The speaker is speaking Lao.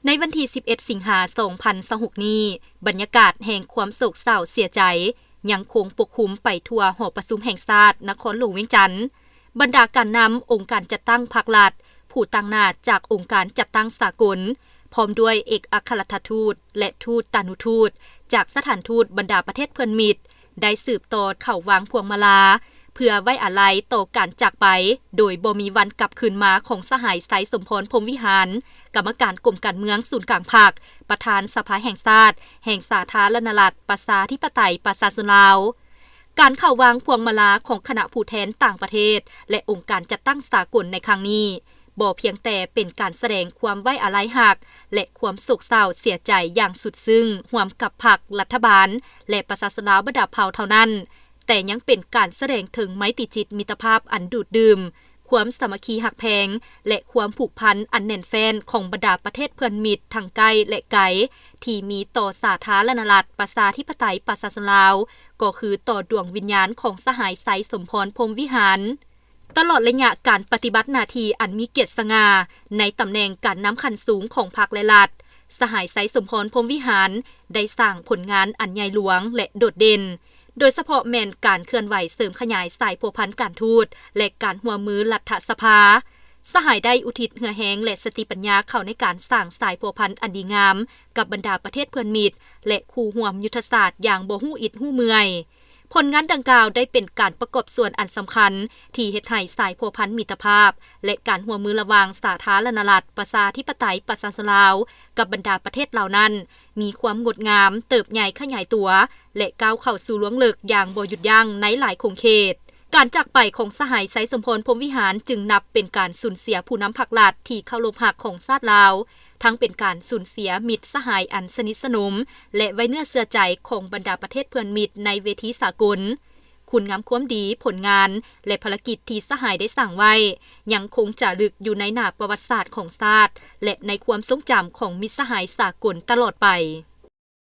ໃນວັນທີສິບເອັດ ສິງຫາ ສອງພັນຊາວຫົກນີ້, ບັນຍາກາດແຫ່ງຄວາມໂສກເສົ້າເສຍໃຈຍັງຄົງປົກຄຸມໄປທົ່ວຫໍປະຊຸມແຫ່ງຊາດນະຄອນຫຼວງວຽງຈັນ. ບັນດາການນຳອົງການຈັດຕັ້ງພາກລັດ, ຜູ້ຕາງໜ້າຈາກອົງການຈັດຕັ້ງສາກົນ, ພ້ອມດ້ວຍເອກອັກຄະລັດຖະທູດ ແລະ ທູດຕານຸທູດ ຈາກສະຖານທູດບັນດາປະເທດເພື່ອນມິດ ໄດ້ສືບຕໍ່ເຂົ້າວາງພວງມາລາ ເພື່ອໄວ້ອາໄລຕໍ່ການຈາກໄປໂດຍບໍ່ມີວັນກັບຄືນມາຂອງສະຫາຍ ໄຊສົມພອນ ພົມວິຫານ ກຳມະການກົມການເມືອງສູນກາງພັກ, ປະທານສະພາແຫ່ງຊາດ ແຫ່ງສາທາລະນະລັດ ປະຊາທິປະໄຕ ປະຊາຊົນລາວ. ການເຂົ້າວາງພວງມາລາຂອງຄະນະຜູ້ແທນຕ່າງປະເທດ ແລະ ອົງການຈັດຕັ້ງສາກົນໃນຄັ້ງນີ້ ບໍ່ພຽງແຕ່ເປັນການສະແດງຄວາມໄວ້ອາໄລຮັກ ແລະ ຄວາມໂສກເສົ້າເສຍໃຈຢ່າງສຸດຊຶ້ງຮ່ວມກັບພັກ, ລັດຖະບານ ແລະ ປະຊາຊົນລາວບັນດາເຜົ່າເທົ່ານັ້ນ, ແຕ່ຍັງເປັນການສະແດງເຖິງໄມຕີຈິດມິດຕະພາບອັນດູດດື່ມ, ຄວາມສາມັກຄີຮັກແພງ ແລະ ຄວາມຜູກພັນອັນແໜ້ນແຟ້ນຂອງບັນດາປະເທດເພື່ອນມິດທັງໃກ້ ແລະ ໄກ ທີ່ມີຕໍ່ສາທາລະນະລັດ ປະຊາທິປະໄຕ ປະຊາຊົນລາວ ກໍຄືຕໍ່ດວງວິນຍານຂອງສະຫາຍ ໄຊສົມພອນ ພົມວິຫານ. ຕະຫຼອດໄລຍະການປະຕິບັດໜ້າທີ່ອັນມີກຽດສະຫງ່າໃນຕຳແໜ່ງການນຳຂັ້ນສູງຂອງພັກ ແລະ ລັດ, ສະຫາຍ ໄຊສົມພອນ ພົມວິຫານ ໄດ້ສ້າງຜົນງານອັນໃຫຍ່ຫຼວງ ແລະ ໂດດເດັ່ນ, ໂດຍສະເພາະແມ່ນການເຄື່ອນໄຫວເສີມຂະຫຍາຍສາຍພົວພັນການທູດ ແລະ ການຮ່ວມມືລັດຖະສະພາ. ສະຫາຍໄດ້ອຸທິດເຫື່ອແຮງ ແລະ ສະຕິປັນຍາເຂົ້າໃນການສ້າງສາຍພົວພັນອັນດີງາມກັບບັນດາປະເທດເພື່ອນມິດ ແລະ ຄູ່ຮ່ວມຍຸດທະສາດຢ່າງບໍ່ຮູ້ອິດຮູ້ເມື່ອຍ. ຜົນງານດັ່ງກ່າວໄດ້ເປັນການປະກອບສ່ວນອັນສຳຄັນທີ່ເຮັດໃຫ້ສາຍພົວພັນມິດຕະພາບ ແລະ ການຮ່ວມມືລະຫວ່າງສາທາລະນະລັດ ປະຊາທິປະໄຕ ປະຊາຊົນລາວ ກັບບັນດາປະເທດເຫຼົ່ານັ້ນ ມີຄວາມງົດງາມ, ເຕີບໃຫຍ່ຂະຫຍາຍຕົວ ແລະ ກ້າວເຂົ້າສູ່ລວງເລິກຢ່າງບໍ່ຢຸດຢັ້ງໃນຫຼາຍຂົງເຂດ. ການຈາກໄປຂອງສະຫາຍ ໄຊສົມພອນ ພົມວິຫານ ຈຶ່ງນັບເປັນການສູນເສຍຜູ້ນຳພັກລັດທີ່ເຄົາລົບຮັກຂອງຊາດລາວ, ທັງເປັນການສູນເສຍມິດສະຫາຍອັນສະໜິດສະໜົມ ແລະ ໄວ້ເນື້ອເຊື່ອໃຈຂອງບັນດາປະເທດເພື່ອນມິດໃນເວທີສາກົນ. ຄຸນງາມຄວາມດີ, ຜົນງານ ແລະ ພາລະກິດທີ່ສະຫາຍໄດ້ສ້າງໄວ້ ຍັງຄົງຈາລຶກຢູ່ໃນໜ້າປະຫວັດສາດຂອງຊາດ ແລະ ໃນຄວາມຊົງຈຳຂອງມິດສະຫາຍສາກົນຕະຫຼອດໄປ.